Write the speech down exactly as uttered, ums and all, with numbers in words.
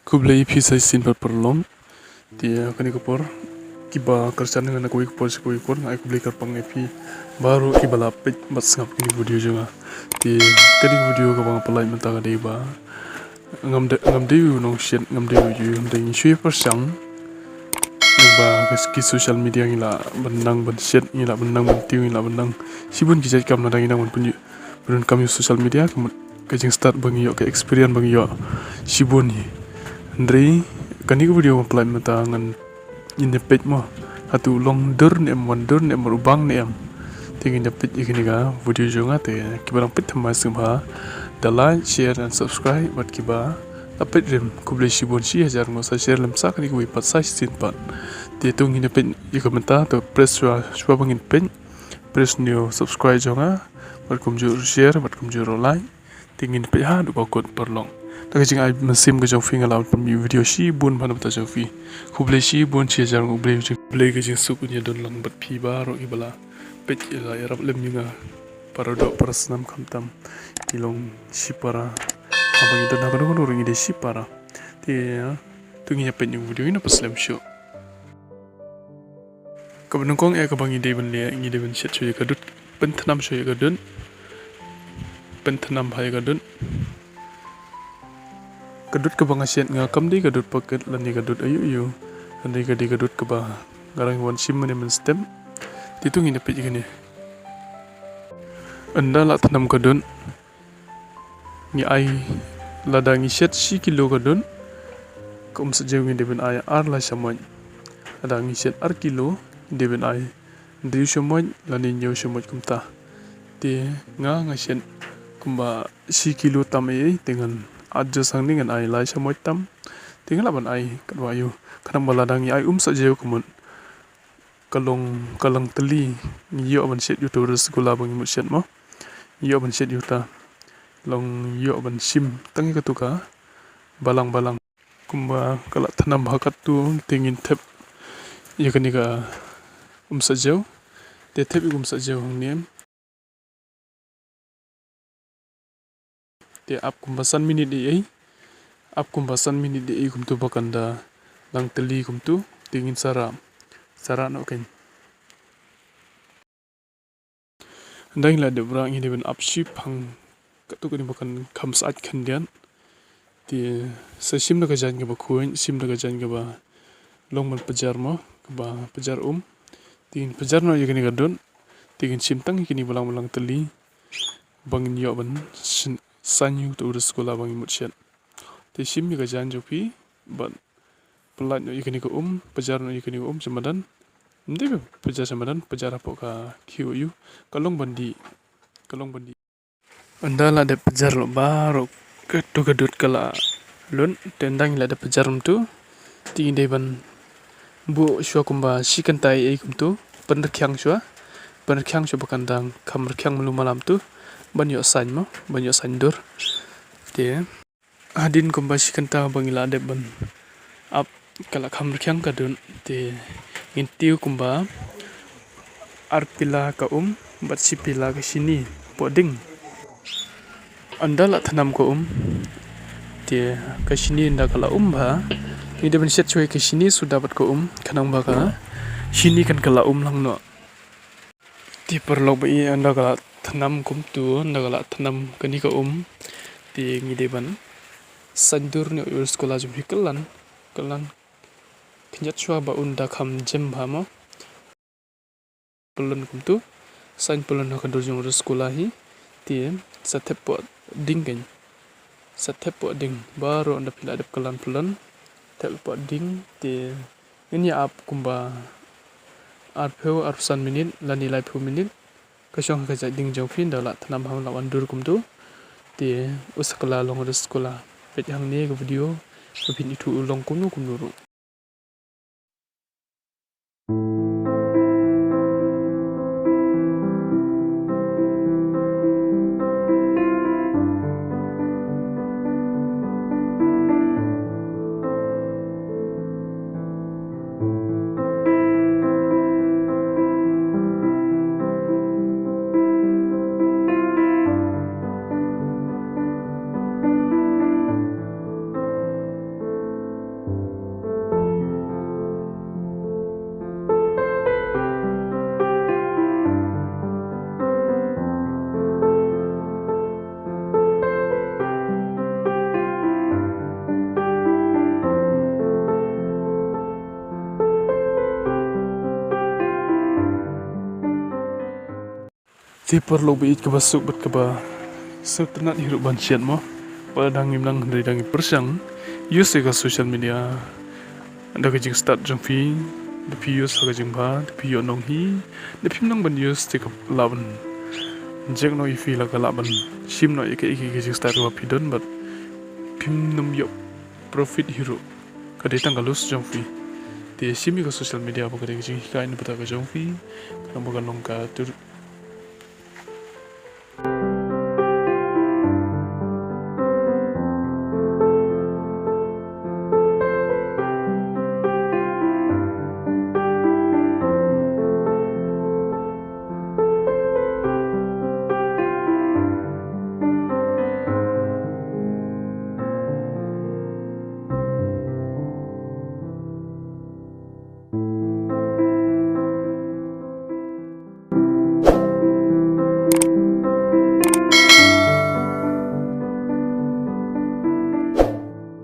Khublei ïa phi sa shisien pat paralok. Te kane ka por, kiba kyrshan nga na kawei ka por sha kawei ka por, nga ai khublei kyrpang ïa phi baroh kiba la peit bad sngap kane ka video jong nga. Te kane ka video kaba nga pynlait mynta ka dei ba ngam dei, ngam dei u nongshit, ngam dei u, ngam dei, ngi shu ïa pyrshang. Ba ka ki social media ngi lah ban nang ban shit, ngi lah ban nang ban tiew, ngi lah ban nang shibun ki jait kam lada ngi nang ban pynïoh, pyndonkam ïa u social media, ka mut ka jingstad ba ngi ïoh, ka experience ba ngi ïoh shibun hi. Hynrei kane ka video nga pynlait mynta ngan, ngin ïa peit mo, hato u long dur ne em, wan dur ne em, u bang ne em. Te ngin ïa peit ïa kane ka video jong nga. Te kiba dang peit thymmai sngewbha da like, share and subscribe, bad kiba la peit rim, khublei shibun, shi hajar nguh, sa share lem sa kane kawei pat, sa shisien pat. Te to ngin ïa peit ïa ka mynta. To press shuwa, shuwa ba ngin peit, press une u subscribe jong nga, bad kumjuh share, bad kumjuh like. Te ngin peit haduh ba kut paralok. Da ka jingai mynsiem ka jong phi nga la pynmih video shibun bha na bynta jong phi. Khublei shibun, shi hajar nguh, khublei, khublei, ka jingsuk un ïa don lang bad phi baroh kiba la peit, ïa la ïarap lem ïa nga. Para doh para snam khamtam, ki long shipara. Haba ngi don ha kano kano ruh ngi dei shipara. Te to ngin ïa peit ïa u video, ngin ïa peit slem shuh. Kaba nyngkong eh kaba ngi dei ban leh, ngi dei ban shet shuwa ïa ka dud, pynthnam shuwa ïa ka dud, pynthnam bha ïa ka dud. Ka dud kaba nga shet nga kam dei ka dud packet lane ka dud aïu aïu, lane ka dei ka dud kaba nga dang wan shim mynne mynstep. Te to ngin ïa peit ïa kane. Ynda la thnam ka dud, ngi ai, lada ngi shet shi kilo ka dud, ka um sajew ngi dei ban ai ar lai shamoit. Lada ngi shet ar kilo, ngi dei ban ai hynriew shamoit lane hynñiew shamoit kumta. Te nga, nga shet kumba shi kilo tam ei ei, te ngan adjust hangne, ngan ai lai shamoit tam. Te nga lah ban ai katba ïoh. Khnang ba lada ngi ai um sajew ka mut ka long, ka long tylli, ngi ïoh ban shet ïa uta u rasgulla ba ngi mut shet mo. Ngi ïoh ban shet ïa uta. Long ïoh ban shim tang ïa katu ka balang balang. Kumba ka la thnam bha katto, te ngin thep ïa kane ka um sajew. Te thep ïa ka um sajew hangne. Te ap kumba san minit ei ei. Ap kumba san minit ei ei kumtu ba kan da lang tylli kumtu. Te ngin sa rah, sa rah noh kein. Ynda ngi la dep rah ngi dei ban ap shipang katto katne ba kan kham sait khyndiat. Te sa shim da ka jaiñ kaba khuid, shim da ka jaiñ kaba long ban pjar mo, kaba pjar um. Te ngin pjar noh ïa kane ka dud. Te ngin shim tang ïa kine balang balang tylli ba ngin ïoh ban shin-, saiñ ïa uta u rasgulla ba ngi mut shet. Te shim ïa ka jaiñ jong phi bad pynlait noh ïa kane ka um, pjar noh ïa kane ka um sha madan. Ym dei ba pjar sha madan, pjar hapoh ka khiew ïa u, ka long ban dih, ka long ban dih. Ynda la dep pjar noh baroh, katu ka dud ka la lut, te ynda ngi la dep pjar kumtu, te ngi dei ban buh shuwa kumba shi kynta ei ei kumtu, pynrkhiang shuwa, pynrkhiang shuwa ba kan dang kham rkhiang malu malam tu, ban ïoh saiñ mo, ban ïoh saiñ dur. Te hadien kumba shi kynta ba ngi la dep ban ap ka la kham rkhiang ka dud, te ngin tiew kumba ar pila ka um bad shi pila ka shini hapoh ding. Ynda la thnam ka um, te ka shini ynda ka la um bha, ngi dei ban shet shuwa ïa ka shini suda bad ka um, khnang ba ka shini kan ka la um lang noh. Te paralok ba ïeit, ynda ka la thnam kumtu, ynda ka la thnam kane ka um, te ngi dei ban saiñ dur noh ïa u rasgulla jong phi, kyllon, kyllon khyndiat shuwa ba un da kham jem bha mo. Pyllun kumtu, saiñ pyllun ha ka dur jong u rasgulla hi, te sa thep hapoh ding kein. Sa thep hapoh ding, baroh ynda phi la dep kyllon pyllun, thep hapoh ding, te ngin ïa ap kumba arphew, arphew san minit lane laiphew minit. Ka shong ha ka jait ding jong phi, ynda la thnam bha, la wan dur kumtu, te u sa kylla long rasgulla. Peit hangne ka video ba phin ithuh u long kumno kumno ruh. Te paralok ba ïeit, kaba suk bad kaba sngewtynnat hi ruh ban shet mo, ba dang im nang hynrei dang im pyrshang use ïa ka social media da ka jingstad jong phi, da phi use ha ka jingbha, da phi ïoh nong hi, da phim nang ban use te ka lah ban jek noh ïa phi, la ka lah ban shim noh ïa ka, ïa ka jingstad kaba phi don bad phim nang ïoh profit hi ruh, ka dei tang ka lose jong phi. Te shim ïa ka social media ba ka dei ka jinghikai na bynta ka jong phi, khnang ba kan long ka tur